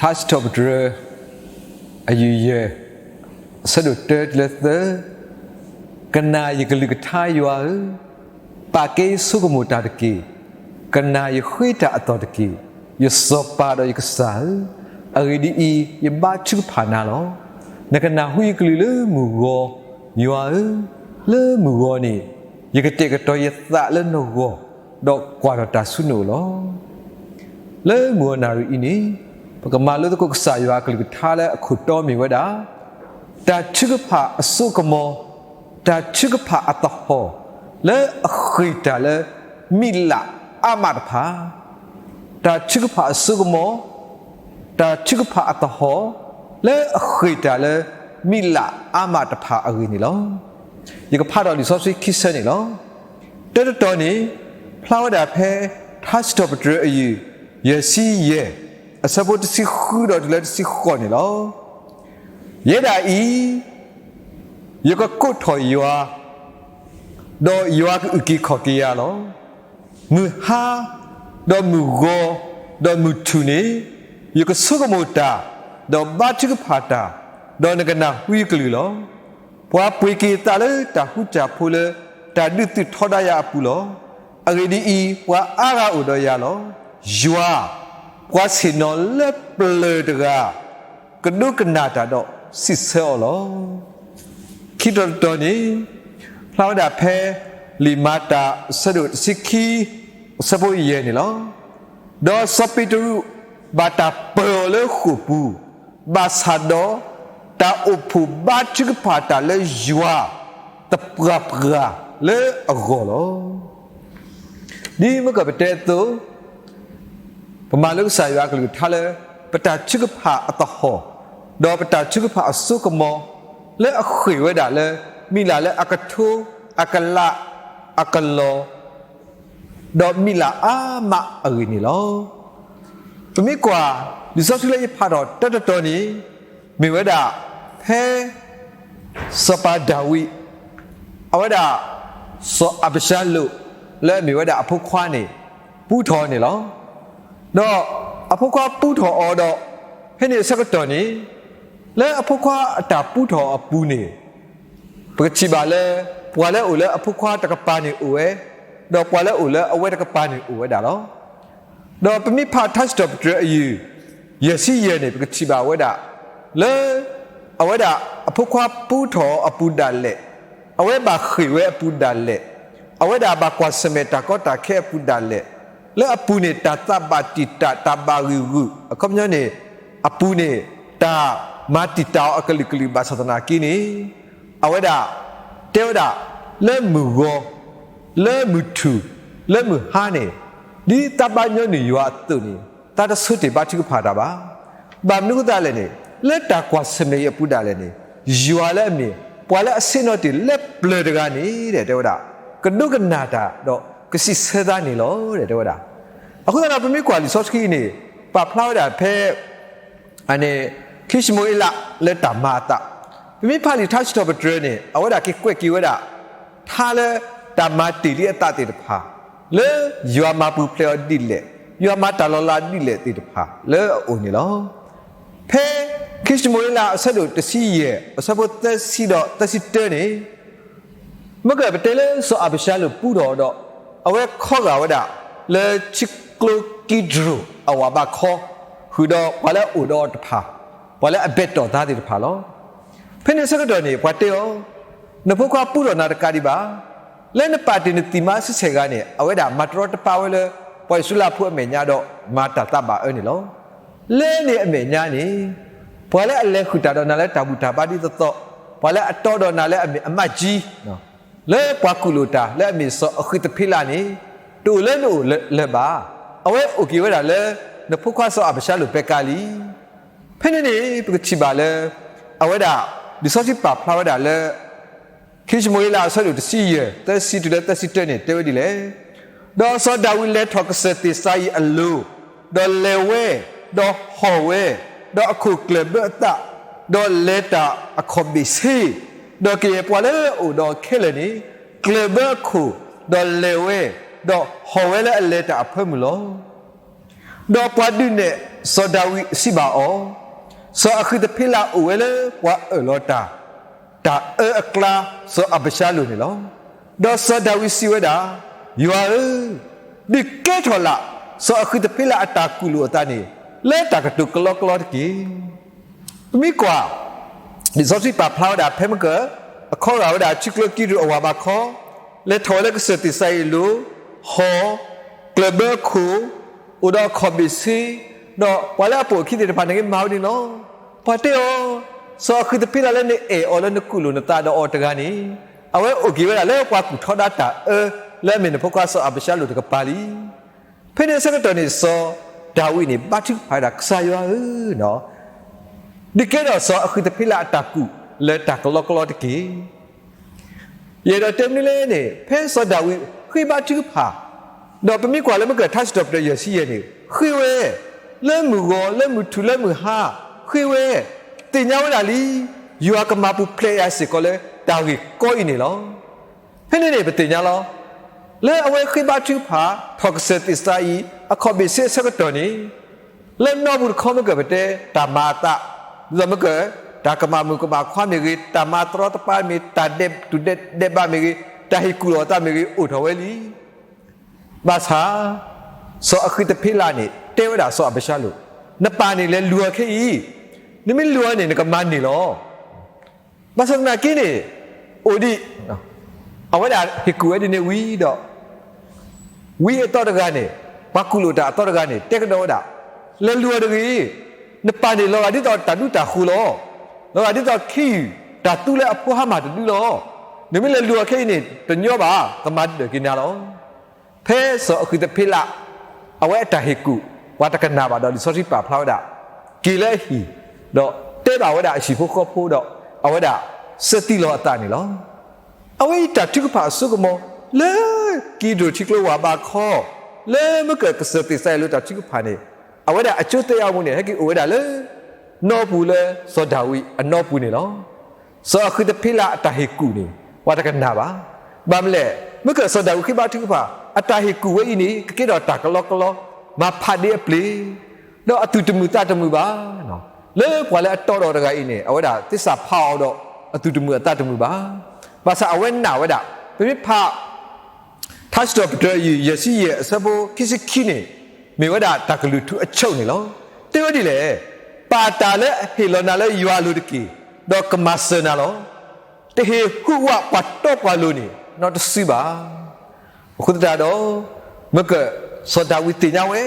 ထါစံးထီၣ်ပတြၢၤ အယုၢ်ယဲၢ် အဆၢဒိၣ်တၢတုၤလၢသၢ, ကနၣ်ယကလုၢ်ကထါယွၤဧၢ, ပာ်ကဲယဆိကမိၣ်တၢ်တက့ၢ်. ကနၣ်ယဃ့တၢ်အသီၣ်တက့ၢ်, ယစီၤပၤဒီးယကစၢ်ဧၢ, အဂ့ၢ်ဒ်အံၤ, ယဘါထုကဖၣ်နၤလီၤ. နကနၢ်ဟူယကလုၢ်လၢမုၢ်ဂီၤ, ယွၤဧၢ, လၢမုၢ်ဂီၤန့ၣ်, ယကတဲာ်ကတီၤယသးလၢနဂီၢ်, ဒီးကွၢ်ထီၣ်တၢ်ဆူနအိၣ်လီၤ. လၢမုၢ်ဂီၤနၣ်ရံၣ်အံၤန့ၣ်, ပကမၤလိသကိးကစၢ်ယွၤအကလုၢ်ကထါလၢအခိၣ်တီမ့ၢ်ဝဲဒၣ်, တၢ်ထုကဖၣ်အစိကမီၤ, တၢ်ထုကဖၣ်အသဟီၣ်, လၢအဃ့ၢ်တၢ်လၢ မံလးအါမးတဖၣ်, တၢ်ထုကဖၣ်အစိကမီၤ, တၢ်ထုကဖၣ်အသဟီၣ်, လၢအဃ့ၢ်တၢ်လၢ မံလးအါမးတဖၣ်အဂ့ၢ်န့ၣ်လီၤ. ယကဖးဒီးလံာ်စီဆှံခံဆၢန့ၣ်လီၤ. တၢတတီၤန့ၣ်, ဖျါဝဲဒၣ်ဖဲ ထါစံးထီၣ်ပတြၢၤအယုၢ် ယဲၢ်ဆံယဲၢ်, အဆၢဖိတဆံဃုဒီးတုၤလၢတဆံဃိးန့ၣ်လီၤ. ယဲဒၣ်အံၤ, ယကကိးထီၣ်ယွၤ, ဒီးယွၤကအုၣ်က့ၤခီၣ်က့ၤယၤလီၤ. မုၢ်ဟါ, ဒီးမုၢ်ဂီၤ, ဒီးမုၢ်ထူၣ်န့ၣ်, ယကဆိကမိၣ်တၢ်, ဒီးဘါထုကဖၣ်တၢ်, ဒီးနကနၢ်ဟူယကလုၢ်လီၤ. ပှၤပှ့ၤက့ၤသးလၢတၢ်ဃူတၢ်ဖိးလၢ တၢ်ဒုးသုးထီဒါယၤအပူၤလီၤ. အဂ့ၢ်ဒ်အံၤ, ပှၤအါဂၤအိၣ်ဒီးယၤလီၤ. ယွၤ, ပှၤဆ့ၣ်နီၤလၢပျၢၤတဂၤ, ကဒိကနၣ်တၢ်ဒီးစံးဆၢအီၤလီၤ. ခံတီၤတတီၤန့ၣ်, ဖျါဝဲဒၣ်ဖဲ လံာ်မၤတၢ် အဆၢဒိၣ်တဆံခံ, အဆၢဖိယဲၢ်န့ၣ်လီၤ. ဒီးစီၤပ့းတရူး ဘၣ်တၢ်ပၢၤအီၤလၢဃိာ်ပူၤ, ဘၣ်ဆၣ်ဒီး တၢ်အိၣ်ဖှိၣ်ဘါထုကဖၣ်တၢ်လၢယွၤ သပှၢ်ပှၢ်လၢအဂီၢ်လီၤ. ဒ်မ့ၢ်ကပတဲအသိး, ပမၤလိကစၢ်ယွၤအကလုၢ်ကထါလၢ ပတၢ်ထုကဖၣ်အသဟီၣ်, ဒီးပတၢ်ထုကဖၣ်အစိကမီၤ, လၢအဃ့ၢ်ဝဲဒၣ်လၢ မံလးလၢအကထိ, အကလး, အကလီၤ, ဒီးမံလးအါမးအဂ့ၢ်န့ၣ်လီၤ. ပမ့ၢ်ကွၢ် လံာ်စီဆှံလၢယဖးထီၣ်တၢတတီၤန့ၣ်, မ့ၢ်ဝဲဒၣ် ဖဲ စီၤပၤဒၤဝံး, အဝဲဒၣ် စီၤအၤဘၡါလိၣ် လၢအမ့ၢ်ဝဲဒၣ်အဖိခွါန့ၣ် ပူထီၣ်အီၤန့ၣ်လီၤ. ဒီးအဖိခွါပူထီၣ်အီၤဒီး, ဖဲန့ၣ်အဆၢကတီၢ်န့ၣ်, လၢအဖိခွါအတၢ်ပူထီၣ်အပူၤန့ၣ်, ပကထံၣ်ဘၣ်လၢ ပှၤလၢအအိၣ်လၢအဖိခွါတကပၤန့ၣ်အိၣ်ဝဲ, ဒီးပှၤလၢအအိၣ်လၢအဝဲတကပၤန့ၣ်အိၣ်ဝဲဒၣ်လီၤ. ဒီးပမ့ၢ်ဖးထါစံးထီၣ်ပတြၢၤအယုၢ် ယဲၢ်ဆံယဲၢ်န့ၣ် ပကထံၣ်ဘၣ်ဝဲဒၣ် လၢ အဝဲဒၣ်အဖိခွါပူထီၣ်အီၤအပူၤဒၣ်လဲာ်, အဝဲဘၣ်ဃ့ၢ်ဝဲအပူၤဒၣ်လဲာ်, အဝဲဒၣ်ဘၣ်ကွၢ်ဆၢၣ်မဲာ်တၢ်ကီတၢ်ခဲအပူၤဒၣ်လဲာ်, လၢအပူၤန့ၣ် တၢ်သးဘၣ်တံာ်တာ် တၢ်ဘၣ်ဂံာ်ဂူာ် အခီပညီန့ၣ်, အပူၤန့ၣ် တၢ်မၤတံာ်တာ်အီၤအကလုာ်ကလုာ်ဘၣ်ဆၣ်သနာ်က့န့ၣ်, အဝဲဒၣ် တဲဝဲဒၣ် လၢမုၢ်ဂီၤ, လၢမုၢ်ထူၣ်, လၢမုၢ်ဟါန့ၣ်, ဒ်သးဘါညီနုၢ်ယွၤအသိးန့ၣ်, သးတဆိတ့ၢ်ဘါထုကဖၣ်တၢ်ဘၣ်. ဘၣ်မနုၤအဃိသတးလဲၣ်န့ၣ်, လၢတၢ်ကွၢ်ဆၢၣ်မဲာ်အံၤအပူၤဒၣ်လဲာ်န့ၣ်, ယွၤလၢအမ့ၢ် ပှၤလၢအဆ့ၣ်နီၤတ့ၢ်လၢပျၢၤတဂၤန့ၣ် တဲဝဲဒၣ်, ကဒိကနၣ်တၢ်ဒီးကစံးဆၢသးန့ၣ်လီၤ တဲဝဲဒၣ်. အဃိသတးဒီး ပမ့ၢ်ကွၢ်လံာ်စီဆှံအံၤန့ၣ်, ပာ်ဖျါဝဲဒၣ်ဖဲ အန့ၣ် ခံၡမူၤအ့လးလၢတၢ်မၤအသး, ပမ့ၢ်ဖးလံာ်ထါစံးထီၣ်ပတြၢၤန့ၣ် အဝဲဒၣ်က့ၤကွဲးက့ၤဝဲဒၣ် ထါလၢတၢ်မၤတ့ၢ်လံအသးသ့ၣ်တဖၣ်, လၢယွၤမၤပူၤဖျဲးအီၤဒ်လဲၣ်, ယွၤမၤတၢ်လီၤလးဒ်လဲၣ်သ့ၣ်တဖၣ်လၢအအိၣ်န့ၣ်လီၤ. ဖဲ ခံၡမူၤအ့လးအဆၢဒိၣ်တဆံယဲၢ် အဆၢဖိသၢဆံဒီးသၢဆံတၢန့ၣ် မ့ၢ်ကပတဲလၢစီၤအၤဘၡါလိၣ်ပူထီၣ်အီၤဒီး အဝဲခီဂာ်ဝဲဒၣ်လၢထံကျိကံဒြိၣ်အဝၤဘးခီ, ဃုာ်ဒီးပှၤလၢအအိၣ်ဒီးအီၤတဖၣ်, ပှၤလၢအဘဲၣ်တီၢ်သးသ့ၣ်တဖၣ်လီၤ. ဖဲန့ၣ်အဆၢကတီၢ်န့ၣ် ပှၤတဲအီၤ, နဖိခွါပူထီၣ်နၤတကးဒံးဘၣ်. လၢနပာ်တ့ၢ်နသံၣ်မါဆံဆဲၣ်ဂၤန့ၣ် အဝဲဒၣ်မၤတရီတပါဝဲလၢ ပှၤအံၣ်စရ့လးဖိအမဲာ်ညါဒီး မၤတၢ်သးဘၣ်အၢန့ၣ်လီၤ. လၢန့ၣ်အမဲာ်ညါန့ၣ် ပှၤလၢအလဲၤဃုာ်တၢ်ဒီးနၤလၢတၢ်ဘူၣ်တၢ်ဘါဒ်သိးသိး, ပှၤလၢအတီဒီးနၤလၢအမ့ၢ်အမးကၠံ, လၢပှၤကူၣ်လိာ်တၢ်လၢအမ့ၢ်စီၤအဃံးသဖ့လးန့ၣ် တအိၣ်လၢနအိၣ်လၢၤဘၣ်. အဝဲအိၣ်က့ၤဝဲဒၣ်လၢ နဖိခွါစီၤအၤဘၡါလိၣ်ပဲကါလံ. ဖဲန့ၣ်န့ၣ် ပကထံၣ်ဘၣ်လၢ အဝဲဒၣ် လံာ်စီဆှံပာ်ဖျါဝဲဒၣ်လၢ ခံၡမူၤအ့လးအဆၢဒိၣ်တဆံယဲၢ် သၢဆံတုၤလၢသၢဆံတၢန့ၣ် တဲဝဲဒ်လဲၣ်. ဒီးစီၤဒၤဝံးလဲၤထီၣ်ကစၢၢ်သ့ၣ်စၤယံးအလိၤ, ဒီးလဲၤဝဲ, ဒီးဟီၣ်ဝဲ, ဒီးအခိၣ်ကျၢၢ်ဘၢအသး, ဒီးလဲၤတၢ်အခီၣ်ဘ့ၣ်ဆ့, ဒီးကယဲၢ်ပှၤလၢအအိၣ်ဒီးအီၤခဲလၢာ်န့ၣ် ကျၢၢ်ဘၢအခိၣ်, ဒီးလဲၤဝဲ, ဒီးဟီၣ်ဝဲလၢအလဲၤတၢ်အဖၢမုၢ်လီၤ. ဒီးပှၤဒုးနဲၣ် စီၤဒၤဝံးစံးဘၣ်အီၤ, စီၤအဃံးသဖ့လးအိၣ်ဝဲလၢပှၤအၢၣ်လီၤတၢ် တၢ်အၢအကျါ စီၤအၤဘၡါလိၣ်န့ၣ်လီၤ. ဒီးစီၤဒၤဝံးစံးဝဲဒၣ်, ယွၤဧၢ, ဒုးကဲထီၣ်လၢ် စီၤအဃံးသဖ့လးအတၢ်ကူၣ်လိာ်အသးန့ၣ် လၢတၢ်ကတိၤကလီကလီတက့ၢ်. ပမ့ၢ်ကွၢ် လံာ်စီဆှံပာ်ဖျါဝဲဒၣ် ဖဲမ့ၢ်က အခီဂာ်ဝဲဒၣ် ထံကျိကံးတြူၢ်အဝၤဘးခီ, လဲၤထီၣ်ဝဲလၢကစၢၢ်သ့းစၤယံးအလိၤ, ဟီၣ်, ကျၢၢ်ဘၢခိၣ်, အိၣ်ဒီးအခီၣ်ဘ့ၣ်ဆ့, ဒီးပှၤလၢအပိာ်အခံသ့ၣ်တဖၣ်န့ၣ်ဂ့ၤမၤဝဲန့ၣ်လီၤ. ပှၤတဲအီၤ, စီၤအဃံးသဖ့လးလၢနအဲၣ်အီၤလၢနကူၣ်လိာ်နသးဒီးအီၤတဂၤန့ၣ်, အဝဲအိၣ်က့ၤဝဲဒၣ်လၢပှၤကူၣ်ထီဒါတၢ်အၢ လၢအမ့ၢ်နဖိခွါစီၤအၤဘၡါလိၣ်တကပၤလံ. ဖဲန့ၣ်အဆၢကတီၢ်န့ၣ် စီၤဒၤဝံးန့ၣ် ဘါထုကဖၣ်ဝဲဒၣ် ကစၢ်ယွၤဧၢ, ဒုးကဲထီၣ်စီၤအဃံးသဖ့လးအတၢ်ကူၣ်လၢတၢ်ကလီကလီတက့ၢ်. ယအဲၣ်ဒိးတဲမနုၤလဲၣ်န့ၣ် ဖဲစီၤဒၤဝံးဃ့ဘါထုကဖၣ်, ဒီးပမ့ၢ်ကွၢ်လၢမ့ၢ်က ထါစံးထီၣ်ပတြၢၤယဲၢ်ဆံယဲၢ်န့ၣ် ဃ့ဝဲ လၢမုၢ်ဂီၤ လၢမုၢ်ထူၣ် လၢမုၢ်ဟါ, ဃ့ဝဲ သ့ၣ်ညါဝဲဒၣ်လံ ယွၤကမၤပူၤဖျဲးယၤစ့ၢ်ကီးလၢတၢ်ဂ့ၢ်ကီအံၤန့ၣ်လီၤ. ဖဲန့ၣ်န့ၣ် ပသ့ၣ်ညါလီၤ. လၢအဝဲဃ့ဘါထုကဖၣ် ထီၣ်ကစၢၢ်သ့းစၤယံး အခီၣ်ဘ့ၣ်ဆ့အဆၢကတီၢ်န့ၣ်, လၢနီၢ်ပူၤတခီမ့ၢ်ကပတဲ တၢ်မၤအသး, ဒ်သိးမ့ၢ်က တၢ်ကမၣ်မုၣ်ကမၣ်ခွါမ့ၢ်ဂ့ၤ, တၢ်မၤတရီတပါမ့ၢ်, တၢ်ဒဲးတူၢ်ဒဲးဘးမ့ၢ်ဂ့ၤ, တၢ်ဟ့ၣ်ကူၣ်လီၤအသးမ့ၢ်ဂ့ၤ အိၣ်ထီၣ်ဝဲလံ. ဘၣ်ဆၣ် စီၤအဃံးသဖ့လးန့ၣ် တဲဝဲဒၣ်စီၤအၤဘၡါလိၣ်, နပၢ်န့ၣ်လဲၤလူၤအီၤခဲအံၤ, နမ့ၢ်လူၤအီၤန့ၣ် နကမၤန့ၢ်လီၤ. ဘၣ်ဆၣ်သနာ်က့န့ၣ် အိၣ်ဒံး အဝဲဒၣ်ဟ့ၣ်ကူၣ်ဝဲဒ်န့ၣ်ဝံၤဒီး ဝံအသီတဂၤန့ၣ်, ပှၤကူၣ်လိာ်တၢ်အသီတဂၤန့ၣ် တဲကဒီးဝဲဒၣ်, လဲၤလူၤအီၤတဂ့ၤ, နပၢ်န့ၣ်လီၤဂာ်ဒ်သိးတၢ်ဒူတၢ်ဃိလီၤ. လီၤဂာ်ဒ်သိးခ့ယုၢ်တၢ်သူလၢအဖိဟါမၢ်တဒုလီၤ. နမ့ၢ်လဲၤလူၤအီၤခဲအံၤန့ၣ် တညီဘၣ်, ကမၤဒၢၣ်က့ၤနၤလီၤ. ဖဲစီၤအဃံးသဖ့လး အဝဲအတၢ်ဟ့ၣ်ကူၣ် ပှၤတကနၣ်ဘၣ်ဒီး လံာ်စီဆှံပာ်ဖျါဝဲဒၣ် က့ၤလၢအဟံၣ်, ဒီးတဲဘၣ်ဝဲဒၣ်အဟံၣ်ဖိဃီဖိဒီး အဝဲဒၣ်စၢသံလီၤအသးန့ၣ်လီၤ. အဝဲအံၤတၢ်ထုကဖၣ်အစိကမီၤ လၢကံးဒြိၣ်ထံကျိဝၤဘးခီ, လၢမ့ၢ်ကကစၢၢ်သ့းစၤယံးအလိၤတၢ်ထုကဖၣ်န့ၣ်, အဝဲဒၣ်အကျိၤသ့ၣ်အါမူန့ၣ် ဟဲက့ၤအိၣ်ဝဲဒၣ်လၢ နီၢ်ပူၤလၢစီၤဒၤဝံးအနီၢ်ပူၤန့ၣ်လီၤ. စီၤအဃံးသဖ့လးအတၢ်ဟ့ၣ်ကူၣ်န့ၣ် ပှၤတကနၣ်ဘၣ်. ဘၣ်မနုၤလဲၣ်, မ့ၢ်ကစီၤဒၤဝံးဃ့ဘါထုကဖၣ် အတၢ်ဟ့ၣ်ကူၣ်ဝဲအံၤန့ၣ် ကကဲထီၣ်တၢ်ကလီကလီ, မၤဖးဒ့အပျ့ၤ ဒီးအသူၣ်တမုာ်သးတမုာ်ဘၣ်. လၢပှၤလၢအတီဒီးတဂၤအံၤန့ၣ် အဝဲဒၣ်သစ္စာဖောက်အီၤဒီး အသူၣ်တမုာ်အသးတမုာ်ဘၣ်. ဘၣ်ဆၣ်အဝဲနာ်ဝဲဒၣ်, ပမ့ၢ်ဖး ထါစံးထီၣ်ပတြၢၤယဲၢ်ဆံယဲၢ်အဆၢဖိခံဆံခံန့ၣ် မ့ၢ်ဝဲဒၣ်တၢ်ကလုၢ်ထူအဆၢန့ၣ်လီၤ. တဲဝဲဒ်လဲၣ်, ပာ်တၢ်လၢအဟ့ၣ်လီၤနၤလၢယွၤအလိၤတက့ၢ်, ဒီးကမၤစၢၤနၤလီၤ. တဟ့ၣ်ဟူးဝးပှၤတီပှၤလိၤန့ၣ် နီတစုဘၣ်. အဃိသတးဒီး မ့ၢ်က စီၤဒၤဝံးသ့ၣ်ညါဝဲ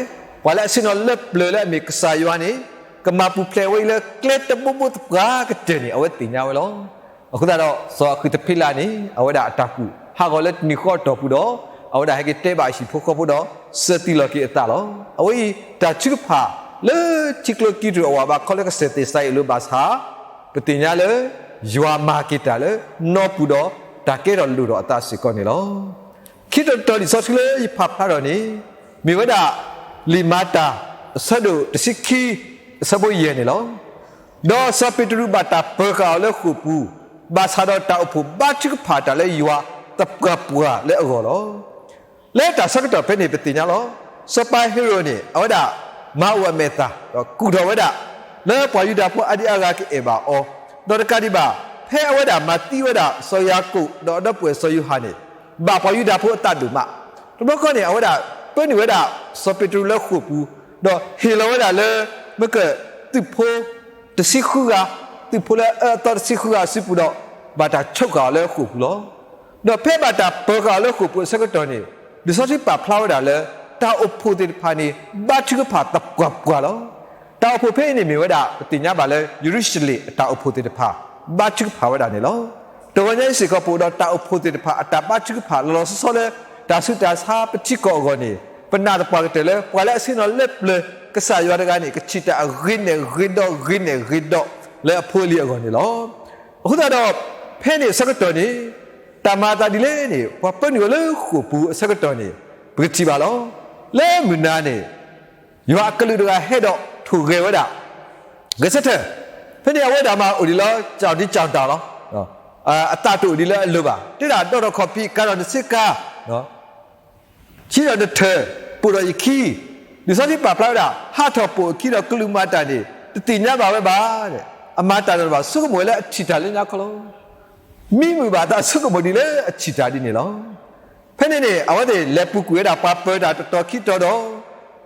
ပှၤလၢအဆ့ၣ်နီၤလၢပျၢၤလၢအမ့ၢ်ကစၢ်ယွၤန့ၣ် ကမၤပူၤဖျဲးဝဲအံၤလၢကျဲတဘိဘိသပှၢ်ကတၢၢ်န့ၣ် အဝဲသ့ၣ်ညါဝဲလီၤ. အဃိသတးဒီး စီၤအဃံးသဖ့လးန့ၣ် အဝဲဒၣ်အတၢ်ကူၣ်ဟးဂီၤလၢတနံၤဃီအတီၢ်ပူၤဒီး အဝဲဒၣ်ဟဲက့ၤတဲဘၣ်အဟံၣ်ဖိဃီဖိဒီး စၢသံလီၤက့ၤအသးလီၤ. အဝဲအံၤတၢ်ထုကဖၣ်လၢထံကျိကံးတြူၢ်အဝၤဘးခီလၢကစၢၢ်သ့းစၤယံးအလိၤဘၣ်ဆၣ် ပသ့ၣ်ညါလၢ ယွၤမၤက့ၤတၢ်လၢနီၢ်ပူၤဒီးတၢ်ကဲထီၣ်လိၣ်ထီၣ်အသးစ့ၢ်ကီးန့ၣ်လီၤ. ခံတီၤတတီၤလံာ်စီဆှံလၢယဖးဖျါထီၣ်န့ၣ် မ့ၢ်ဝဲဒၣ် လံာ်မၤတၢ် အဆၢဒိၣ်တဆံခံ အဆၢဖိယဲၢ်န့ၣ်လီၤ. ဒီးစီၤပ့းတရူးဘၣ်တၢ်ပၢၤဃာ်အီၤလၢဃိာ်ပူၤ, ဘၣ်ဆၣ်ဒီးတၢ်အိၣ်ဖှိၣ်ဘါထုကဖၣ်တၢ်လၢယွၤသပှၢ်ပှၢ်လၢအဂီၢ်လီၤ. လၢတၢ်ဆၢကတီၢ်ဖဲန့ၣ် ပသ့ၣ်ညါလီၤ. စီၤပၤဟ့ရိၣ်န့ၣ် အဝဲဒၣ်မၤအိၣ်အမဲာ်သၣ် ဒီးကူၣ်ထီၣ်ဝဲဒၣ် လၢပှၤယူဒၤဖိအါဒံအါဂၤကအဲၣ်ဘၣ်အီၤ, ဒီးတကးဒံးဘၣ် ဖဲအဝဲဒၣ်မၤသံဝဲဒၣ်စီၤယၤကိာ် ဒီးအဒီပုၢ်ဝဲၢ်စီၤယိၤဟၣ်န့ၣ် ဘၣ်ပှၤယူဒၤဖိအသးဒိၣ်မး. တဘျီဃီန့ၣ် အဝဲဒၣ်ပၢနုာ်ဝဲဒၣ်စီၤပ့းတရူးလၢဃိာ်ပူၤ, ဒီးဟ့ၣ်လီၤဝဲဒၣ်လၢ မ့ၢ်က သုးဖိတဆံဃုဂၤ, သုးဖိလၢအအၢအသီတဆံဃုဂၤအစုပူၤဒီး ဘၣ်တၢ်ဆိးဃာ်အီၤလၢဃိာ်ပူၤလီၤ. ဒီးဖဲဘၣ်တၢ်ပၢၤဃာ်အီၤလၢဃိာ်ပူၤအဆၢကတီၢ်န့ၣ် လံာ်စီဆှံပာ်ဖျါဝဲဒၣ်လၢ တၢ်အိၣ်ဖှိၣ်သ့ၣ်တဖၣ်န့ၣ် ဘါထုကဖၣ်သပှၢ်ပှၢ်လီၤ. တၢ်အိၣ်ဖှိၣ်ဖဲအံၤန့ၣ်မ့ၢ်ဝဲဒၣ် ပသ့ၣ်ညါဘၣ်လၢ ယရူၤၡလ့ၣ်အတၢ်အိၣ်ဖှိၣ်သ့ၣ်တဖၣ် ဘါထုကဖၣ်ဝဲဒၣ်န့ၣ်လီၤ. တဂီၤညါအံၤစ့ၢ်ကီး ပအိၣ်ဒီးတၢ်အိၣ်ဖှိၣ်သ့ၣ်တဖၣ်အတၢ်ဘါထုကဖၣ်လီၤလီၤဆီဆီလၢ တၢ်ဆူးတၢ်ဆါပထံကီၢ်အဂီၢ်န့ၣ် ပနာ်သပှၢ်ကတၢၢ်လၢ ပှၤလၢအဆ့ၣ်နီၤလၢပျၢၤ ကစၢ်ယွၤတဂၤန့ၣ် ကထံၣ်တၢ်အဂ့ၤနဲၣ်ဂ့ၤဒီး ဂ့ၤနဲၣ်ဂ့ၤဒီး လၢအဖိအလံၤအဂီၢ်န့ၣ်လီၤ. အဃိသတးဒီး ဖဲန့ၣ်အဆၢကတီၢ်န့ၣ် တၢ်မၤအသးဒ်လဲၣ်န့ၣ် ပှၤပၢနုာ်အီၤလၢဃိာ်ပူၤအဆၢကတီၢ်န့ၣ် ပကထံၣ်ဘၣ်လီၤ. လၢမုၢ်နၤန့ၣ် ယွၤအကလူးတဂၤဟဲဒီးထိၣ်ဂဲၤဝဲဒၣ် ဂဲၤဆၢထၢၣ်, ဖဲန့ၣ်အဝဲဒၣ်မးအိၣ်ဒံးလၢ ကၠီၣ်ဒံကၠီၣ်တၢ်လီၤ. အသးတအိၣ်ဒံးလၢအလိၤဘၣ်. တဲဒၣ်ဒီးထီၣ်ခီၣ်ဖံး ကၤထီၣ်နစ့ကၤ, ဆံးထီၣ်နထၢၣ် ပိာ်ထီၣ်ယခံ, လံာ်စီဆှံပာ်ဖျါဝဲဒၣ် ဟးထီၣ်ပိာ်အခံဒီးကလူးမၤတၢ်န့ၣ် တသ့ၣ်ညါဘၣ်ဝဲဘၣ်. အမၤတၢ်နီတဘျီ ဆိကမိၣ်ဝဲလၢအထံၣ်တၢ်လၢညါခီလီၤ. မံမုာ်ဘၣ်အသးဆိကမိၣ်ဒ်လၢအထံၣ်တၢ်ဒ်န့ၣ်လီၤ. ဖဲန့ၣ်န့ၣ် အဝဲသ့ၣ်လဲၤပူၤကွံာ်ဝဲဒၣ်ပှၤပၢၤတၢ်တတီၤခံတီၤဒီး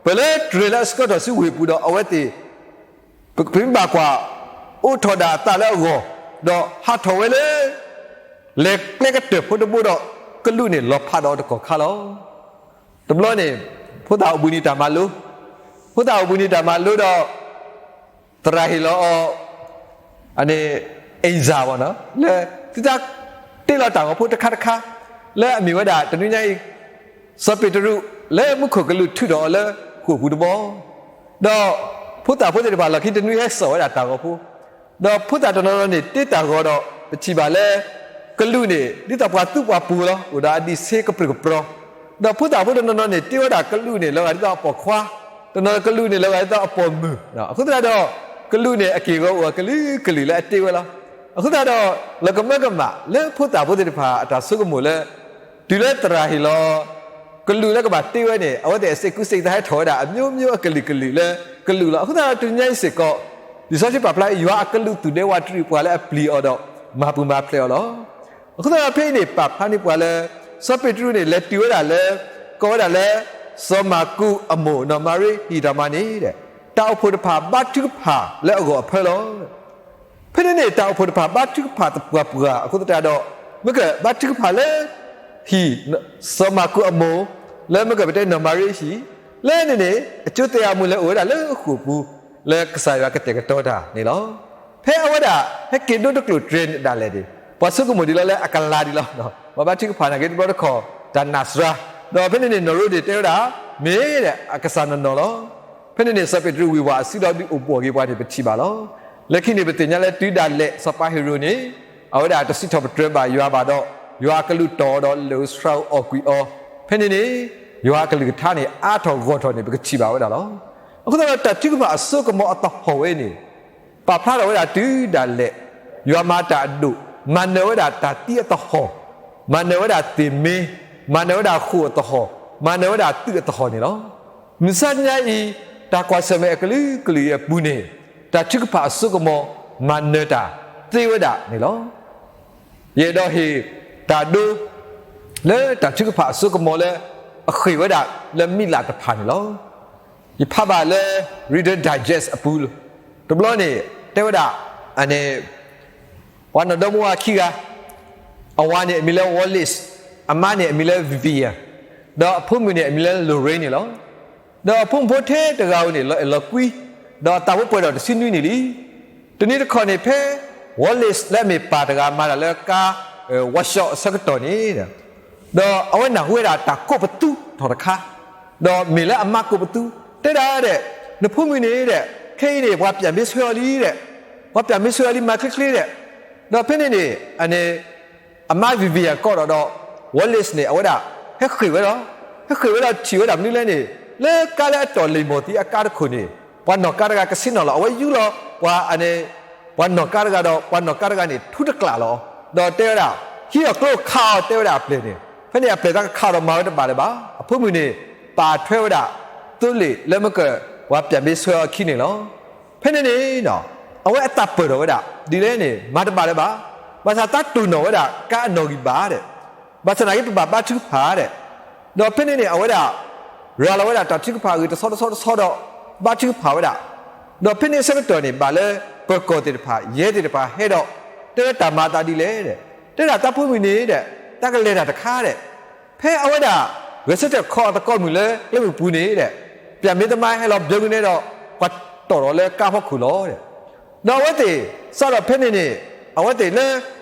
ပၢၤလၢတြဲၤလၢအဆှၢထီၣ်ဆူဝ့ၢ်ပူၤဒီး အဝဲသ့ၣ် ပမ့ၢ်ဘၣ်ကွၢ် အိးထီၣ်ဒၣ်အသးလၢအဂီၢ်, ဒီးဟးထီၣ်ဝဲလၢ လဲၤကျဲကတၢၢ်ဖိတဘိဒီး ကလူးန့ၣ်လီၤဖးဒီးတကီၢ်ခါလီၤ. တဘျီန့ၣ် ဖိသၣ်အိၣ်ဘှံးနံၤတၢ်မၤလိ, ဖိသၣ်အိၣ်ဘှံးနံၤတၢ်မၤလိဒီး သရၣ်ဟ့ၣ်လီၤအီၤ အန့ၣ် အ့ၣ်စၢ်ဘၣ်နီၤ လၢ သုတၢ်တ့လီၤတၢ်ဂီၤဖိတခါတခါ လၢအမ့ၢ်ဝဲဒၣ်တနွံညါအံၤ စီၤပ့းတရူး လၢမူခိၣ်ကလူးထုးထီၣ်အီၤလၢဃိာ်ပူၤတဘျီ, ဒီးဖိသၣ်ဖိသ့ၣ်တဖၣ်လီၢ်ခံတနွံဟဲစိာ်ဝဲဒၣ်တၢ်ဂီၤဖိ, ဒီးဖိသၣ်တနီၤနီၤန့ၣ် တ့တၢ်ဂီၤဒီး ပထံၣ်ဘၣ်လၢ ကလူးန့ၣ် ဒ်သိးပှၤသူပှၤပူၤလီၤ, အိၣ်ဒီးအဒံးဆ့ကပြုၢ်ကပြီၤ, ဒီးဖိသၣ်ဖိတနီၤနီၤန့ၣ် တ့ဝဲဒၣ်ကလူးန့ၣ် လီၤဂာ်ဒ်သိးအပိာ်ခွါ, တနီၤကလူးန့ၣ် လီၤဂာ်ဒ်သိးအပိာ်မုၣ်, အဃိသတးဒီး ကလူးန့ၣ် အက့ၢ်ဂီၤအိၣ်အကလုာ်ကလုာ်လၢအတ့ဝဲလီၤ. အဃိသတးဒီး လီၤကမၢကမၣ်လၢဖိသၣ်ဖိသ့ၣ်တဖၣ် အတၢ်ဆိကမိၣ်လၢ တုၤလၢသရၣ်ဟ့ၣ်လီၤ ကလူးလၢကဘၣ်တ့ဝဲန့ၣ် အဝဲသ့ၣ်အစ့းကူစ့းသးဟဲထီၣ်ဝဲဒၣ် အမျိုးမျိုး အကလုာ်ကလုာ်လၢကလူးလီၤ. အဃိသတးဒီး တနံၤညါအံၤစ့ၢ်ကီး လံာ်စီဆှံပာ်ဖျါ ယွၤအကလူးသူၣ်ဒဲဝးတရံးပှၤလၢအပျံၤအီၤဒီး မၤပူၤမၤဖျဲးအီၤလီၤ. အဃိသတးဒီး ဖဲအံၤန့ၣ် ပာ်ဖျါန့ၢ်ပှၤလၢ စီၤပ့းတရူးန့ၣ် လဲၤတုၤဝဲဒၣ်လၢ ကိးဝဲဒၣ်လၢ စီၤမၢ်ကူးအမိၢ် နီၢ်မၤရံဟံၣ်တၢ်မၤန့ၣ် တၢ်အိၣ်ဖှိၣ်တဖၣ်ဘါထုကဖၣ်လၢအဂီၢ်အဖၢလီၤ. ဖဲန့ၣ်န့ၣ် တၢ်အိၣ်ဖှိၣ်တဖၣ်ဘါထုကဖၣ်သပှၢ်ပှၢ်အဃိသတးဒီး မ့ၢ်ကဘါထုကဖၣ်လၢ ဟံၣ် စီၤမၢ်ကူးအမိၢ် လၢမ့ၢ်ကပတဲနီၢ်မၤရံဟံၣ် လၢန့ၣ်န့ၣ် အကၠိသဲးအမူလၢအိၣ်ဝဲဒၣ်လၢဃိာ်ပူၤ လၢကစၢ်ယွၤကတဲာ်ကတီၤတၢ်န့ၣ်လီၤ. ဖဲအဝဲဒၣ် ဟဲက့ၤဒိတကျိာ်တြဲၤဒၣ်လဲာ်န့ၣ် ပှၤဆိကမိၣ်ဒံးလီၤလၢအကလၤဒံးလီၤ. ပှၤဘါထုကဖၣ်နာ်က့တဘျီတခီၣ် တၢ်နာ်စှၤ ဒီးဖဲန့ၣ်န့ၣ် နီၢ်ရံဒၣ်တဲဝဲဒၣ် မ့ၢ်ဒၣ်အကစၢ်နီၢ်နီၢ်လီၤ. ဖဲန့ၣ်န့ၣ် စီၤပ့းတရူးဝံၤဝဲအစုဒီးဒုးအိၣ်ဘှီၣ်က့ၤပှၤန့ၣ် ပထံၣ်ဘၣ်လီၤ. လၢခံန့ၣ် ပသ့ၣ်ညါလၢတုၤဒၣ်လဲာ် စီၤပၤဟ့ရိၣ်န့ၣ် အဝဲဒၣ်တစံးထီၣ်ပတြၢၤဘၣ်ယွၤဘၣ်ဒီး ယွၤအကလူးတီၢ်အီၤဒီးလၢၢ်ဧိၤဆှါဧိၤအီၣ်ကွံာ်အီၤ, ဖဲန့ၣ်န့ၣ် ယွၤအကလုၢ်ကထါန့ၣ် အါထီၣ်ဂီၢ်ထီၣ်န့ၣ် ပကထံၣ်ဘၣ်ဝဲဒၣ်လီၤ. အဃိသတးဒီး တၢ်ထုကဖၣ်အစိကမီၤအသဟီၣ်ဝဲန့ၣ် ပာ်ဖျါထီၣ်ဝဲဒၣ်တုၤဒၣ်လဲာ် ယွၤမၤတၢ်အဒိၣ်, မၤနၢၤဝဲဒၣ်တၢ်သံအသဟီၣ်, မၤနၢၤဝဲဒၣ်သ့ၣ်မ့, မၤနၢၤဝဲဒၣ်ဃိာ်အသဟီၣ်, မၤနၢၤဝဲဒၣ်သုးအသဟီၣ်န့ၣ်လီၤ. မုၢ်ဆါညါအံၤ တၢ်ကွၢ်ဆၢၣ်မဲာ်အကလုာ်ကလုာ်အံၤအပူၤန့ၣ် တၢ်ထုကဖၣ်အစိကမီၤ မၤနၢၤတၢ်သ့ဝဲဒၣ်န့ၣ်လီၤ. ယအဲၣ်ဒိးဟ့ၣ်တၢ်ဒိ လၢတၢ်ထုကဖၣ်အစိကမီၤလၢ အဃ့ၢ်ဝဲဒၣ်လၢမံၤလၢ်တဖၣ်န့ၣ်လီၤ. ယဖးဘၣ်လၢ Reader Digest အပူၤ တဘျီန့ၣ် တဲဝဲဒၣ် အန့ၣ် ပှၤနီၢ်ဒီမါဝၤခံဂၤ, အဝၤန့ၣ်အမံၤလၢ Wallace, အမါန့ၣ်အမံၤလၢ Vivian, ဒီးအဖိမုၣ်န့ၣ်အမံၤလၢ Lorraine န့ၣ်လီၤ. ဒီးအဖိမုၣ်ဖိထဲတဂၤဧိၤန့ၣ် လီၤအဲၣ်လီၤကွံ, ဒီးအသးဖိပှဲၤဒီးတဆံနွံနံၣ်လံ. တနံၤတခီန့ၣ် ဖဲ Wallace လၢအမ့ၢ်ပၢ်တဂၤမၤတၢ်လၢကါ workshop အဆၢကတီၢ်န့ၣ် ဒီးအဝဲနၢ်ဟူဝဲဒၣ်တၢ်ကိးပသူထီၣ်တခါ, ဒီးမ့ၢ်လၢအမါကိးပသူ, တဲဒၣ်ဒဲး, နဖိမုၣ်န့ၣ်ဒဲး, ခဲအံၤန့ၣ် ပှၤပၠးမ့ၢ်ဆှၢအီၤလံဒဲး, ပှၤပၠးမ့ၢ်ဆှၢအီၤလံမၤချ့ချ့ဒဲး, ဒီးဖဲန့ၣ်န့ၣ် အန့ၣ် အမါ Vivian ကိးဒီးဒီး Wallace န့ၣ် အဝဲဒၣ် ဟဲဃ့ၢ်ဝဲလီၤ. ဟဲဃ့ၢ်ဝဲလီၤထံၣ်ဝဲဒၣ်မနုၤလဲၣ်န့ၣ် လၢကါလၢအတီၢ်လံာ်မီၢ်သံအကါတခိၣ်န့ၣ် ပှၤနီၢ်ကါတဂၤကဆ့ၣ်နီၤလီၤ. အဝဲယူလီၤ ပှၤအန့ၣ် ပှၤနီၢ်ကါတဂၤဒီး ပှၤနီၢ်ကါတဂၤန့ၣ် ထူတကျးလီၤ. ဒီးတဲဝဲဒၣ် ဟံးအီၣ်ကျိခးအီၤ တဲဝဲဒၣ်အပျဲၢ်န့ၣ်, ဖဲန့ၣ်အပျဲၢ်တၢ်ကခးဒီးမၤဝဲတဘၣ်လၢၤဘၣ်. အဖိမုၣ်န့ၣ် ပာ်ထွဲဝဲဒၣ် သိလ့ၣ်လၢမ့ၢ်က ပှၤပၠးမ့ၢ်ဆှၢအီၤခံန့ၣ်လီၤ. ဖဲန့ၣ်န့ၣ် အဝဲအသးပၢၢ်ထီၣ်ဝဲဒၣ် ဒ်လဲၣ်န့ၣ် မၤတဘၣ်လၢၤဘၣ်. ဘၣ်ဆၣ်သးတိၢ်နီၣ်ဝဲဒၣ် ကါအနီၣ်ဂံၢ်ဘါဒဲး, ဘၣ်ဆၣ်သနာ်က့ ပဘၣ်ဘါထုကဖၣ်ဒဲး, ဒီးဖဲန့ၣ်န့ၣ် အဝဲဒၣ် ရၤလီၤဝဲဒၣ်တၢ်ထုကဖၣ်အဂ့ၢ်တဆီတဆီတဆီဒီး ဘါထုကဖၣ်ဝဲဒၣ်, ဒီးဖဲန့ၣ်အဆၢကတီၢ်န့ၣ် ဘၣ်လၢပၢၤကီၢ်သ့ၣ်တဖၣ် ယဲၢ်သ့ၣ်တဖၣ်ဟဲဒီး တဲဝဲတၢ်မၤအသးဒ်လဲၣ်ဒဲး, တဲဒၣ်သးဖိမုၣ်န့ၣ်ဒဲး သးကလဲၤတၢ်တခါဒဲး, ဖဲအဝဲဒၣ် ဂဲၤဆၢထၢၣ်ခီအသကိးမုၣ်လၢကျဲမုၢ်ပူၤန့ၣ်ဒဲး, ပၠးမ့ၢ်သမါဟဲလီၤဘျၢကနဲဒီး ပှၤတီၢ်ထီၣ်လၢကါဖီခိၣ်လီၤဒဲး, ဒီးအဝဲသ့ၣ် စးထီၣ်ဖဲန့ၣ်န့ၣ် အဝဲသ့ၣ်လၢ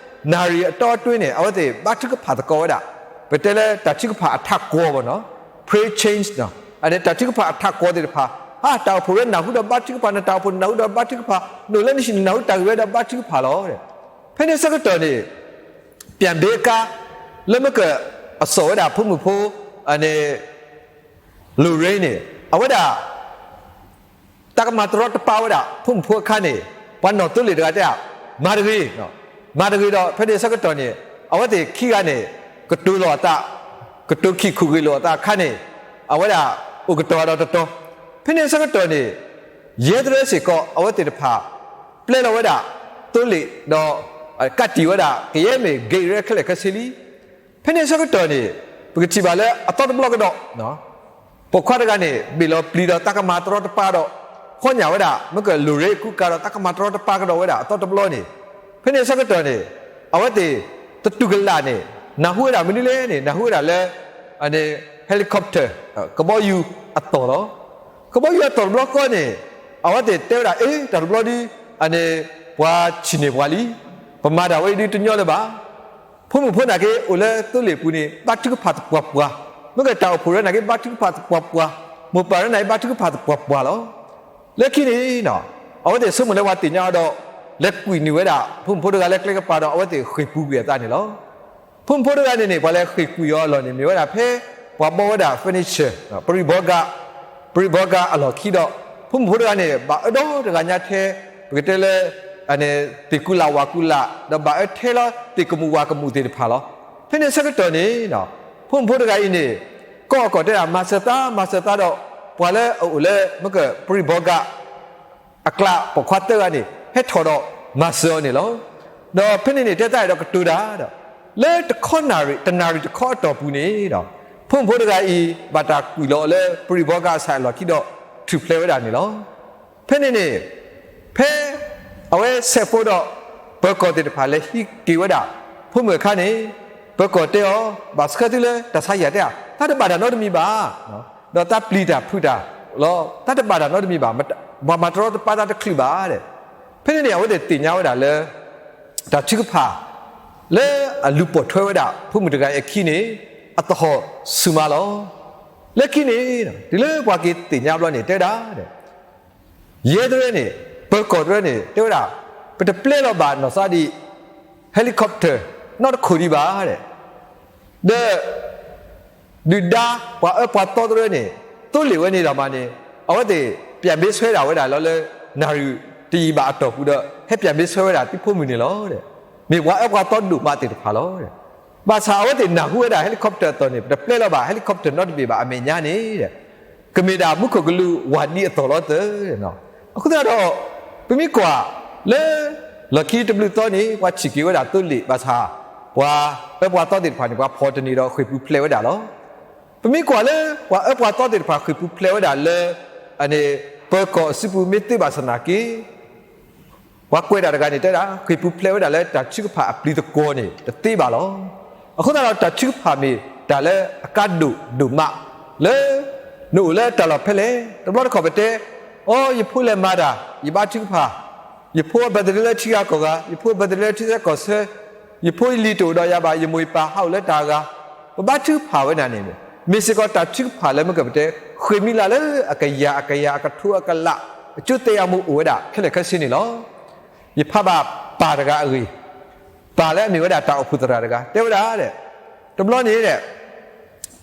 နၣ်ရံၣ်အတီအတွင်းန့ၣ် အဝဲသ့ၣ်ဘါထုကဖၣ်သကိးဝဲဒၣ်, ပတဲလၢတၢ်ထုကဖၣ်အထးကွီၤဘၣ်နီၤ, prayer change နီၤ, အန့ၣ်တၢ်ထုကဖၣ်အထးကွီၤသ့ၣ်တဖၣ်, ဟါ တၢ်အိၣ်ဖှိၣ်ဝဲနၢ်ဟူဒီးဘါထုကဖၣ်, နတၢ်အိၣ်ဖှိၣ်နၢ်ဟူဒီးဘါထုကဖၣ်, နအိၣ်လၢနဟံၣ်နနၢ်ဟူတၢ်ဂ့ၢ်ဝဲဒီးဘါထုကဖၣ်လီၤ. ဖဲန့ၣ်ဆၢကတီၢ်န့ၣ် ပၠးဘ့အကါ လၢမ့ၢ်က အစိာ်ဝဲဒၣ်ဖိမုၣ်ဖိ အန့ၣ် Lorraine န့ၣ် အဝဲဒၣ် တၢ်ကမၤတရီတပါဝဲဒၣ် ဖိမုၣ်ဖိအခါန့ၣ် ပှၤနီၢ်သိလ့ၣ်တဂၤတဲ မၤတဂ့ၤ, မၤတဂ့ၤဒီး ဖဲန့ၣ်ဆၢကတီၢ်န့ၣ် အဝဲသ့ၣ်ခံဂၤန့ၣ် ကတိၤလိာ်အသး, ကတိၤခံးခိၣ်ဂ့ၤလိာ်အသးအခါန့ၣ် အဝဲဒၣ်အိၣ်ကတီၤဒီးတတီၤ, ဖဲန့ၣ်အဆၢကတီၢ်န့ၣ် ရဲတရဲစ့ၢ်ကီး အဝဲသ့ၣ်တဖၣ် ပျဲလီၤဝဲဒၣ်သိလ့ၣ်ဒီး ကးတံာ်ဝဲဒၣ် ကယဲၢ်မ့ၢ် gate ရဲခဲလၢာ်ခဲဆ့လံ. ဖဲန့ၣ်အဆၢကတီၢ်န့ၣ် ပကထံၣ်ဘၣ်လၢအသီတဘျီကဒီး ပိာ်ခွါတဂၤန့ၣ် ဘ့ၣ်လီၤပျံၤဒီးတၢ်ကမၤတရီတပါဒီး ဃီညၣ်ဝဲဒၣ် မ့ၢ်ကလိၤရ့ကူကၤဒီး တၢ်ကမၤတရီတပါကဒီးဝဲဒၣ်အသီတဘျီန့ၣ် ဖဲန့ၣ်အဆၢကတီၢ်န့ၣ် အဝဲသ့ၣ်သတူၢ်ကလာ်န့ၣ် နၢ်ဟူဝဲဒၣ်မနုၤလဲၣ်န့ၣ် နၢ်ဟူဝဲဒၣ်လၢ helicopter ကဘီယူၤအသီၣ်လီၤ. ကဘီယူၤအသီၣ်တဘျီဃီန့ၣ် အဝဲသ့ၣ်တဲဝဲဒၣ် အ့ တၢ်တဘျီဒု အန့ၣ် ပှၤဆံၣ်န့ၢ်ပှၤလံ. ပမၤတၢ်ဝဲအံၤဒုတညီလၢၤဘၣ်. ဖိမုၣ်ဖိနာ်က့အိၣ်လၢသိလ့ၣ်ပူၤန့ၣ် ဘါထုကဖၣ်သပှၢ်ပှၢ်, မ့ၢ်ကတၢ်အိၣ်ဖှိၣ်ရၢနာ်က့ဘါထုကဖၣ်သပှၢ်ပှၢ်, မိၢ်ပၢ်ရၢနာ်က့ဘါထုကဖၣ်သပှၢ်ပှၢ်လီၤ. လၢခံန့ၣ် အဝဲသ့ၣ်ဆိကမိၣ်လၢပှၤသ့ၣ်ညါအီၤဒီး လဲၤကွံာ်နုာ်ဝဲဒၣ် ဖိမုၣ်ဖိတဂၤလၢကျဲကပၤဒီး အဝဲသ့ၣ်ဃ့ၢ်ပူၤကွံာ်အသးန့ၣ်လီၤ. ဖိမုၣ်ဖိတဂၤန့ၣ်န့ၣ် ပှၤလဲၤဃ့ၢ်ကွံာ်အီၤအလီၢ်န့ၣ် မ့ၢ်ဝဲဒၣ်ဖဲ ပှၤဘီဝဲဒၣ် furniture ပရံးဘီကါ, ပရံးဘီကါအလီၢ်ခံဒီး ဖိမုၣ်ဖိတဂၤန့ၣ် ဘၣ်အၢဒီတဂၤညါထဲ ပကတဲလၢ သ့ၣ်ကူလာ်ဝၣ်ကူလာ် ဒီးဘၣ်အၢထဲလီၤသ့ၣ်ကမူၣ်ဝၣ်ကမူၣ်သ့ၣ်တဖၣ်လီၤ. ဖဲန့ၣ်ဆၢကတီၢ်န့ၣ် ဖိမုၣ်ဖိတဂၤအံၤန့ၣ် ကိးအကိးတဲဒၣ် မၤစၢၤသး မၤစၢၤသးဒီး ပှၤလၢအအိၣ်လၢ မ့ၢ်ကပရံးဘီကါ အကျါပိာ်ခွါသၢဂၤန့ၣ် ဟဲထီၣ်ဒီးမၤစၢၤအီၤန့ၣ်လီၤ. ဒီးဖဲန့ၣ်န့ၣ် တဲတၢ်အဲၣ်ဒိးကတိၤတၢ်ဒီး လၢတခီနၣ်ရံၣ် တနၣ်ရံၣ်တခီအတီၢ်ပူၤန့ၣ်ဒီး ဖိမုၣ်ဖိတဂၤအံၤ ဘၣ်တၢ်ကွံာ်လီၤအီၤလၢပရံးဘီကါအစၢ်အလီၢ်ခံဒီး ထုးဖျဲးဝဲဒၣ်န့ၣ်လီၤ. ဖဲန့ၣ်န့ၣ် ဖဲအဝဲဆဲးဖိဒီး ပၢၤကီၢ်သ့ၣ်တဖၣ်လဲၤဟံးက့ၤဝဲဒၣ် ဖိမုၣ်အခါန့ၣ် ပၢၤကီၢ်တဲအီၤ ဘၣ်ဆှၢသုလၢတၢ်ဆါဟံၣ်ဧါ တဲဧါ, တၢ်တဘၣ်တၢ်နီတမံၤဘၣ်, ဒီးတၢ်ပျံၤတၢ်ဖုးတၢ်လီၤ, တၢ်တဘၣ်တၢ်နီတမံၤဘၣ်, ပှၤမၤတရီတပါတၢ်တချုးဘၣ်ဒဲး. ဖဲန့ၣ်န့ၣ် အဝဲသ့ၣ်သ့ၣ်ညါဝဲဒၣ်လၢ တၢ်ထုကဖၣ် လၢအလူၤပိာ်ထွဲဝဲဒၣ် ဖိမုၣ်တဂၤအံၤအခံန့ၣ် အသဟီၣ်ဆူၣ်မးလီၤ. လၢခံန့ၣ် တုၤလၢပှၤက့ၤသ့ၣ်ညါဘျီန့ၣ် တဲဝဲဒၣ် ယဲတရဲန့ၣ် ပၢၤကီၢ်တရဲန့ၣ် တဲဝဲဒၣ် ပတပျဲလီၤဘၣ်နီၢ်သးဒ် helicopter နီတခိၣ်ဒံးဘၣ်ဒဲး, ဒီး ဒုၣ်ဒါပှၤအၢပှၤသီတရဲန့ၣ် သိလ့ၣ်ဝဲန့ၣ်ဒီးမးန့ၣ် အဝဲသ့ၣ်ပျၢ်ဘ့ဆွဲဒၣ်ဝဲဒၣ်လီၤလၢ နၣ်ရံၣ်တယံာ်ဘၣ်အတီၢ်ပူၤဒီး ဟဲပျၢ်ဘ့ဆွဲဝဲဒၣ်သုဖိမုၣ်န့ၣ်လီၤ. မ့ၢ်ပှၤအၢပှၤသီဒိၣ်မးသ့ၣ်တဖၣ်လီၤ. ဘၣ်ဆၣ်အဝဲသ့ၣ်နၢ်ဟူဝဲဒၣ် helicopter အသီၣ်န့ၣ် ပတပျဲလီၤဘၣ် helicopter နီတဘ့ၣ်ဘၣ်အမဲာ်ညါန့ၣ် ကမ့ၢ်ဒၣ်မူခိၣ်ကလူးဝးဒံအသီၣ်လီၤသၢ. အဃိသတးဒီး ပမ့ၢ်ကွၢ်လၢ လီၢ်ခံတဘျုးသီန့ၣ် ပှၤထံၣ်က့ၤဝဲဒၣ်သိလ့ၣ်ဘၣ်ဆၣ် ပှၤအၢပှၤသီသ့ၣ်တဖၣ်န့ၣ် ပှၤဖီၣ်တန့ၢ်ဒီးဃ့ၢ်ပူၤဖျဲးဝဲဒၣ်လီၤ. ပမ့ၢ်ကွၢ်လၢ ပှၤအၢပှၤသီသ့ၣ်တဖၣ်ဃ့ၢ်ပူၤဖျဲးဝဲဒၣ်လၢ ပၢၤကီၢ်အစုပူၤမ့ၢ်သ့ဘၣ်ဆၣ်သနာ်က့ ပှၤကွဲးတၢ်တဂၤန့ၣ် တဲဒၣ် ဃ့ၢ်ပူၤဖျဲးဝဲဒၣ်လၢတၢ်ထုကဖၣ်အပျံၤသကွီၤန့ၣ် တသ့ဘၣ်လီၤ. အဃိသတးဒီး တၢ်ထုကဖၣ်မ့ၢ်တၢ်လၢအကါဒိၣ်ဒိၣ်မး လၢ နအိၣ်လၢတၢ်လီၢ်ဖဲလဲၣ် တဘျီတခီၣ်ပတဲ အိ ယဖိလဲၤမၤတၢ် ယဘါထုကဖၣ် ယဖိအ birthday လၢထံဂၤကီၢ်ဂၤ ယဖိအ birthday လၢထံဆၢကီၢ်ဆၢ ယဖိယလံၤတအိၣ်ဒီးယၤဘၣ် ယမိၢ်ယပၢ်ဟးအိၣ်လၢတၢ်အဂၤ ပဘါထုကဖၣ်ဝဲဒၣ်န့ၣ် မ့ၢ်စ့ၢ်ကီးတၢ်ထုကဖၣ်လၢမ့ၢ်ကပတဲ ဃ့ၢ်မံၤလၢ်လၢအကယၤအကယၤအကထိအကလး အကၠိသဲးယၤမူးအိၣ်ဝဲဒၣ်ခဲလၢာ်ခဲဆ့န့ၣ်လီၤ. ယဖးဘၣ်ပၢ်တဂၤအဂ့ၢ်, ပၢ်လၢအမ့ၢ်ဝဲဒၣ်တၢ်အိၣ်ဖှိၣ်သရၣ်တဂၤ တဲဝဲဒၣ် တဘျီန့ၣ်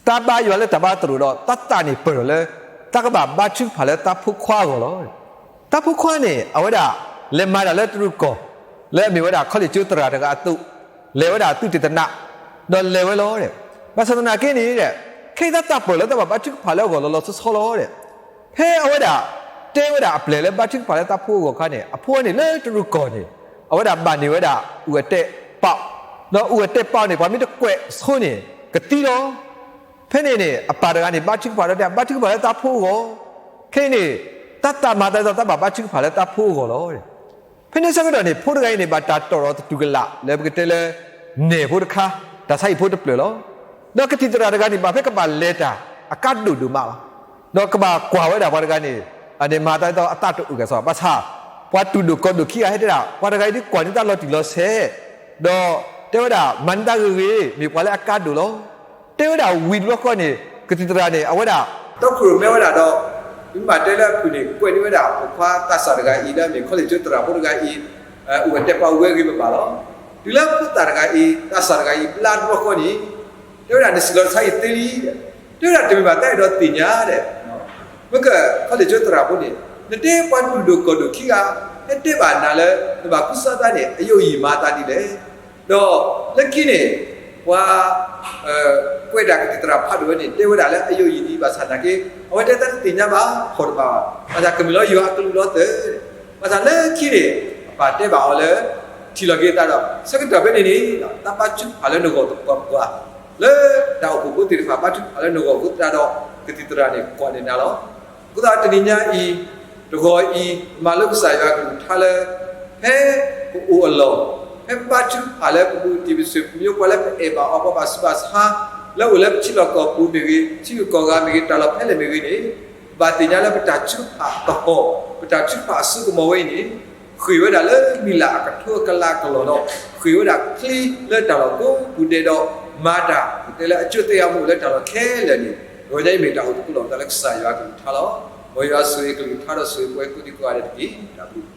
တၢ်ဘါယွၤလၢတၢ်ဘါသရိာ်ဒီး တၢ်သးန့ၣ်ပၢၢ်ထီၣ်လၢ တၢ်ကဘၣ်ဘါထုကဖၣ်လၢတၢ်ဖိခွါအဂီၢ်လီၤ. တၢ်ဖိခွါန့ၣ် အဝဲဒၣ် လဲၤမၤတၢ်လၢတရူးကီၢ် လၢအမ့ၢ်ဝဲဒၣ် ခီလ့ၣ်ကၠိသရၣ်တဂၤအသိး လဲၤဝဲဒၣ်သုးတ့ၢ်တနး ဒီးလဲၤဝဲလီၤ. ဘၣ်ဆၣ်သနာ်က့န့ၣ် ခဲအံၤတၢ်သးပၢၢ်လၢတၢ်ဘၣ်ဘါထုကဖၣ်လၢအဂီၢ်လီၤလီၤဆီဆီလီၤ. ဖဲအဝဲဒၣ် တဲဝဲဒၣ်အပျဲၢ်လၢဘါထုကဖၣ်လၢတၢ်ဖိအဂီၢ်အခါန့ၣ် အဖိန့ၣ်လၢတရူးကီၢ်န့ၣ် အဝဲဒၣ်ဘၣ်န့ၢ်ဝဲဒၣ် အူၣ်အတဲာ်ပာ်, ဒီးအူၣ်အတဲာ်ပာ်န့ၣ် ပှၤမ့ၢ်တကွဲးဆိန့ၣ် ကသံလီၤ. ဖဲန့ၣ်န့ၣ် အပၢ်တဂၤန့ၣ် ဘါထုကဖၣ်ဒီးတဲ ဘါထုကဖၣ်လၢတၢ်ဖိအဂီၢ်, ခဲအံၤန့ၣ် တၢ်သးမၤသးဒ်သိးတၢ်ဘၣ်ဘါထုကဖၣ်လၢတၢ်ဖိအဂီၢ်လီၤ. ဖဲန့ၣ်ဆၢကတီၢ်န့ၣ် ဖိတဂၤအံၤန့ၣ် ဘၣ်တၢ်တီၣ်ဒီးသတူၢ်ကလာ်လၢပကတဲလၢ နဲၣ်ဖိတခါ, တၢ်ဆါဟံၣ်ဖိတဖျၢၣ်လီၤ. ဒီးကသံၣ်သရၣ်တဂၤန့ၣ် ဘၣ်ဖဲကဘၣ်လဲၤတၢ် အကါဒိၣ်ဒိၣ်မးလီၤ. ဒီးကဘၣ်ကွၢ်ဝဲဒၣ်ပှၤတဂၤန့ၣ် အန့ၣ်မၤသးဒ်သိးအသးတအိၣ်ကဲၣ်ဆိး, ဘၣ်ဆၣ် ပှၤတူၢ်ဒိၣ်ကီၢ်ဒိၣ်ခံဂၤဟဲတဲဒၣ် ပှၤတဂၤအံၤဒ်ကွၢ်န့ၢ်တၢ်လီၤတံၢ်လီၤဆဲး, ဒီးတဲဝဲဒၣ် မၤန့ၢ်တၢ်ဂ့ၤဂ့ၤ, မ့ၢ်ပှၤလၢအကါဒိၣ်လီၤ. တဲဝဲဒၣ်ဝံၤတဘျီဃီန့ၣ် ကသံၣ်သရၣ်န့ၣ် အဝဲဒၣ် တီခိၣ်ရိၣ်မဲဝဲဒၣ်ဒီး မ့ၢ်ဘၣ်တဲလၢအဖုၣ်န့ၣ် ကွဲးန့ၢ်ဝဲဒၣ် ပိာ်ခွါသးစၢ်တဂၤအံၤ လၢအမ့ၢ်ခီလ့ၣ်ကၠိသရၣ်ဖိတဂၤအံၤ အူၣ်အတဲာ်ပာ်ဝဲဂ့ၤမ့ၢ်ဘၣ်လီၤ. တုၤလၢဖိသၣ်တဂၤအံၤ သးစၢ်တဂၤအံၤ ဘျါတဘျီဃီန့ၣ် တဲဝဲဒၣ် နစံၣ်လီၤတၢ်ဆါအံၤသ့လံ, တဲဝဲဒၣ် တမ့ၢ်ဘၣ်တၢ်အဲၣ်ဒိးသ့ၣ်ညါဒဲး မ့ၢ်ကခီလ့ၣ်ကၠိသရၣ်ဖိန့ၣ် နတဲပှၤတူၢ်ဒိၣ်ကီၢ်ဒိၣ်ခံဂၤ ဟဲတဲဘၣ်နၤလၢ နဘၣ်ကူစါသးန့ၣ် အယိယံာ်မၤသးဒ်လဲၣ်. ဒီးလၢခံန့ၣ် ပှၤ ကွဲးတၢ်ကသံၣ်သရၣ်ဖးဒိၣ်ဝဲန့ၣ် တဲဝဲဒၣ်လၢအယိာ်အံၤဒ်အံၤ ဘၣ်ဆၣ်သနာ်က့ အဝဲတဲတၢ်တသ့ၣ်ညါဘၣ် ဖီၣ်တဘၣ်ဘၣ်. ဘၣ်ဆၣ်ကမ့ၢ်လီၤယွၤအကလူးလီၤသၢၣ်, ဘၣ်ဆၣ်လၢခံန့ၣ် အပၢ်တဲဘၣ်အီၤလၢ ထံၣ်လီၤက့ၤသးဒီး ဆၢကတီၢ်ဖဲန့ၣ်န့ၣ် သးဘါထုကဖၣ်လၢနဂီၢ်သပှၢ်ပှၢ်, လၢတၢ်အိၣ်ဖှိၣ်ဖိသ့ၣ်တဖၣ် ဘါထုကဖၣ်လၢနဂီၢ်အဃိသတးဒီး ကသံၣ်သရၣ်န့ၣ် ကွၢ်န့ၢ်နၤလီၤ. အဃိသတးတနံၤညါအံၤ တဂီၤအံၤ ပမၤလိကစၢ်ယွၤအကလုၢ်ကထါလၢ ဖဲပအိၣ်အလီၢ်, ဖဲပဘါထုကဖၣ်လၢပဘူးတံၢ်ပစု ပမိၢ်ပပၢ်လၢပအဲၣ်ဘၣ်အီၤ ပှၤဘၣ်ဆူးဘၣ်ဆါ လၢအိၣ်လၢပထံလီၢ်ကီၢ်ပူၤမ့ၢ်ဂ့ၤ, ထံဂုၤကီၢ်ဂၤမ့ၢ်ဂ့ၤ, တၢ်လီၢ်ဖဲလဲၣ်မ့ၢ်ဂ့ၤန့ၣ် ပဘၣ်သ့ၣ်ညါလၢပတၢ်ထုကဖၣ်သဟီၣ်, ပတၢ်ထုကဖၣ်အစိကမီၤဝဲအံၤန့ၣ် ဃ့ၢ်ဝဲဒၣ်လၢမံၤလၢ်အကထိအကလးကလီၢ်ဒီး ဃ့ၢ်ဝဲဒၣ်ချံလၢတၢ်လီၢ်ကိးပူၤဒဲးဒီး မၤတၢ်တဲလၢအကျိၤအကျဲအမူးလၢတၢ်လီၢ်ခဲလၢာ်န့ၣ် တဂီၤညါအံၤမ့ၢ်တၢ်အိၣ်သကိးလိာ်ပသးလၢကစၢ်ယွၤအကလုၢ်ကထါလီၤ. မ်ယွၤဆိၣ်ဂ့ၤကလုၢ်ကထါဒီးဆိၣ်ဂ့ၤပှၤကိးဒံကိးဂၤဒဲးတက့ၢ်. တၢ်ဘျုး